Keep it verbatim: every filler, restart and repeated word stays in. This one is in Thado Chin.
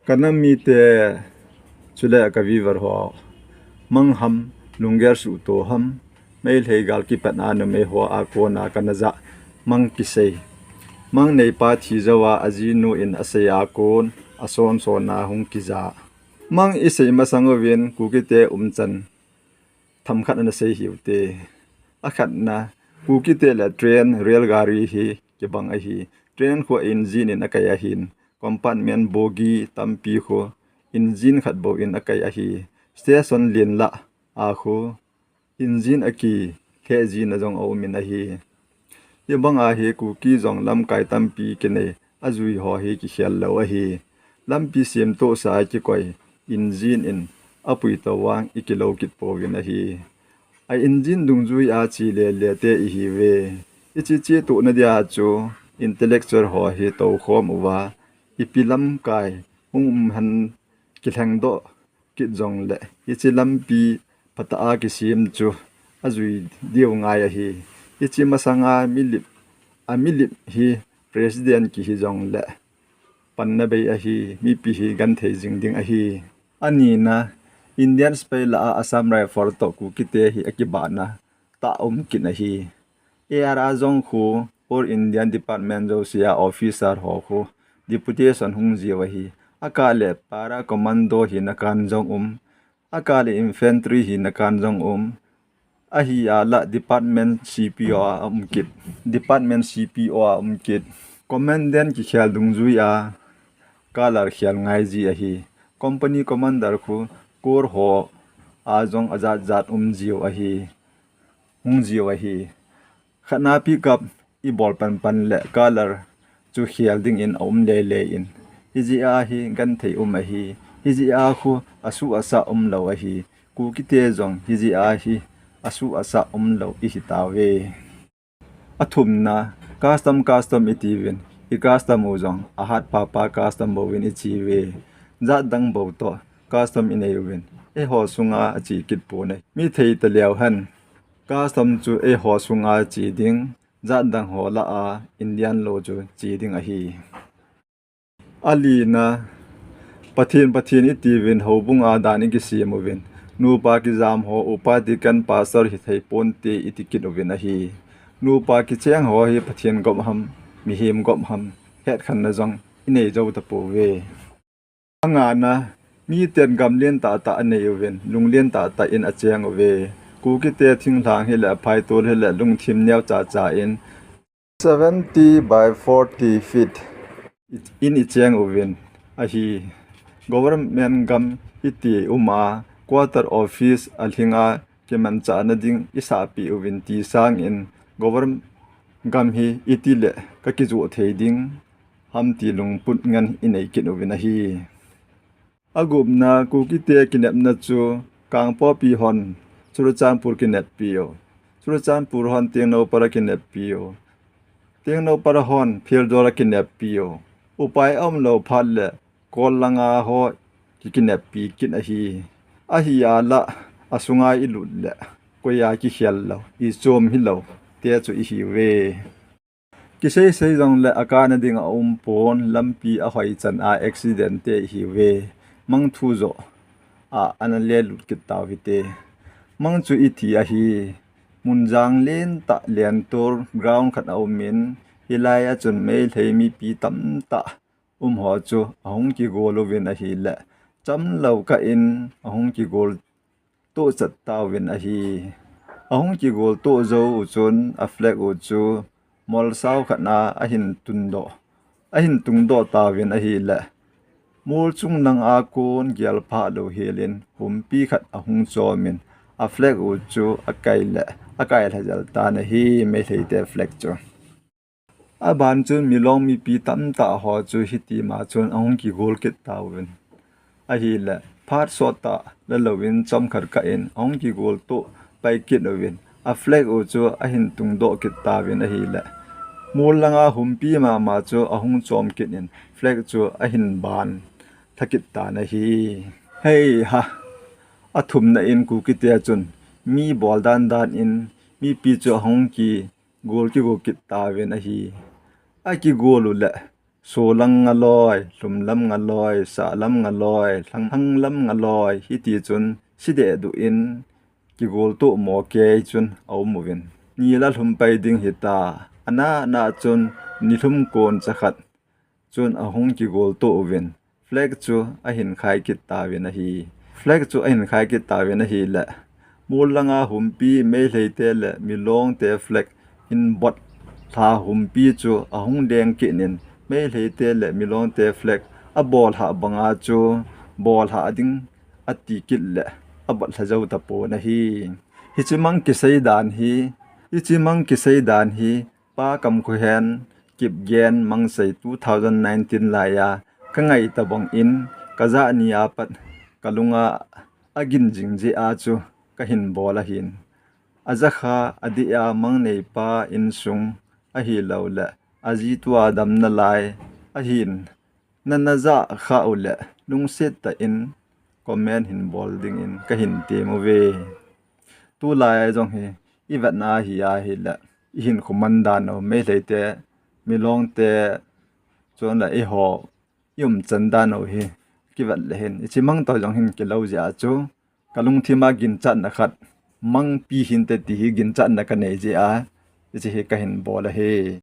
Ka nam mite, chule ka viewer ho, mang ham, lunggel suhto ham, Meitei gal kipat a numei ho a kona kana ja mang kisei. Mang neipa thi jou a ajinu in asei a kon, ason son a hung kija. Mang isei masang uvin Kukite umchan themkhat ana sei hiu te. Akhatna, Kukite le train, railgari hi kibang ahi. Train khu engine in akai ahin, compartment bogie tampi khu engine khat bou in akai ahi. Station len lah a khu engine akilheh jina jong aumin ahi. Hibang a hi Kuki jong lamkai tampi kinei ajui ho hi kikhel lou ahi. Lampi semtohsa a kikoi engine in apui tou vang ikilou kit pouvin ahi. A engine dungjui a che lele te ihiuve. Hiche chetohna dia chu intellectual ho hi toukhom uva, ipi lamkai hung um ham kilhengdoh kit jongle, hiche lampi phatah a kisem chu ajui diu ngai ahi. Hiche masanga milip, amilip hi president kihi jongle panna bei ahi, mipi hi genthei jing ding ahi. Anina, Indian sepai lah a Assam Rifle toh Kukite hi akibahna tah um kit ahi. A R A jong khu All Indian Department jouse a officer ho khu deputation hung jiu ahi. Akah le para commando hina kan jong um, akah le infantry hina kan jong um. Ahi a lah department C P O a um kit, department C P O a um kit. Commandant kikhel dungjui a colonel khel ngai ji ahi. Company commander khu corps ho a jong ajat jat um jiu ahi, hung jiu ahi. Khatna pickup ibol panpan le colonel chu khel dingin aum lele in. Hijeh a hi genthei um ahi. Hijeh a khu asuh asah umlou ahi. Kukite jong hijeh a hi asuh asah umlou ihi tauve. Athumna, custom, custom itiuvin, i custom u jong ahat papa custom bouvin iche uve. Jat dang bou toh custom inei uvin, eiho sunga ache kit pon ahi. Mi thei taleu hen, custom chu eiho sunga che ding, jat dang ho lah a Indian law chu che ding ahi. Alina, Pathen, Pathen itiuvin houbung a dan ikisem uvin, nupa kijam ho, upa, deacon, pastor hithei ponte iti kit uvin ahi. Nupa kicheng ho hi Pathen gop ham, mihem gop ham, hetkhenna jong inei jou tapouve. Angana, miten gam lentah tah anei uvin, lunglen tah tah in acheng uve. Kukite thinglhang hile, phaitol hile, lungthim neocha cha in, seventy by forty feet in icheng uvin ahi. Government gam iti um a, quarter office alhinga kimanchahna ding isahpeh uvin ti sangin, government gam hi itile kakijoh thei ding ham ti lungput ngen inei kit uvin ahi. Agupna, Kukite kinepna chu Kangpokpi hon Churachandpur kineppiu, Churachandpur hon Tengnoupal a kineppiu, Tengnoupal hon Pherzawl a kineppiu, upai aumlou phat le Kol langa ho kikineppi kit ahi. Ahi a lah, asunga ilut le koia kikhel lou, ichom hilou te chu ihiuve. Kisei sei jongle akana ding aumpon, lampi ahoi chan a accident te ihiuve. Mang thu joh a ana lelut kit tau hite. Mang chu ithi ahi. Mun jang lentah lentol ground khat aumin, hilai a chun Meitei mipi tamtah um ho chu ahung kigol uvin ahile, chamlou kah in ahung kigol tohchat tauvin ahi. Ahung kigol toh jou u chun a flag u chu molsao khat a ahin tundoh, ahin tungdoh tauvin ahile, mol chunglang a kon gelphah lou helin humpi khat ahung chomin a flag u chu akai le, akailha jel tan ahi, Meiteite flag chu. Aban chun milong mipi tamtah ho chu hitima chun ahung kigol kit tauvin ahile, phat sottah lalouvin chomkhat kah in ahung kigol toh pai kit uvin, a flag u chu ahin tungdoh kit tauvin ahile, mol langa humpi mama chu ahung chom kit in flag chu ahin ban lha kit tan ahi. Hei ha, athumna in Kukite chun mi bol dan dan in mipi chu ahung ki gol kigo kit tauvin ahi. Akigol u le, Solam ngaloi, lhumlam ngaloi, sahlam ngaloi, lhang, lhanglam ngaloi, hiti chun sideh duh in kigoltoh mo kei chun aum uvin. Ni la lhum pai ding hita, ana na chun nilhum kon chakhat chun ahung kigoltoh uvin. Flag chu ahin khai kit tauvin ahi. Flag chu ahin khai kit tauvin ahile, mol langa humpi Meiteite le Milongte flag hin bol lha humpi chu ahung leng kit in, Meiteite le Milongte flag abol lha banga chu bol lha ding ati kit le abol lha jou tapon ahi. Hiche mang kisei dan hi, hiche mang kisei dan hi Pa Kamkhohen Kipgen Mangsei two thousand nineteen laiya kangai tabang in kajah ni apat kalunga agin jing jeh a chu kahin bol ahin. Ajakha adeh a mangneipa insung ahilouleh aji tua damna lai ahin, nana jah kha uleh lungset tah in comment hin bol dingin kahin tem uve. Tulai jong hi ivetna ahi ahile, ihinkho man dan u Meiteite, Milongte, chule eiho iumchan dan u hi kivet le hin, hiche mang toh jong hin kilou jeh a chu kalungthim a ginchatna khat mang pi hinte ti hi ginchatna kanei jeh a hiche hi kahin bol ahi.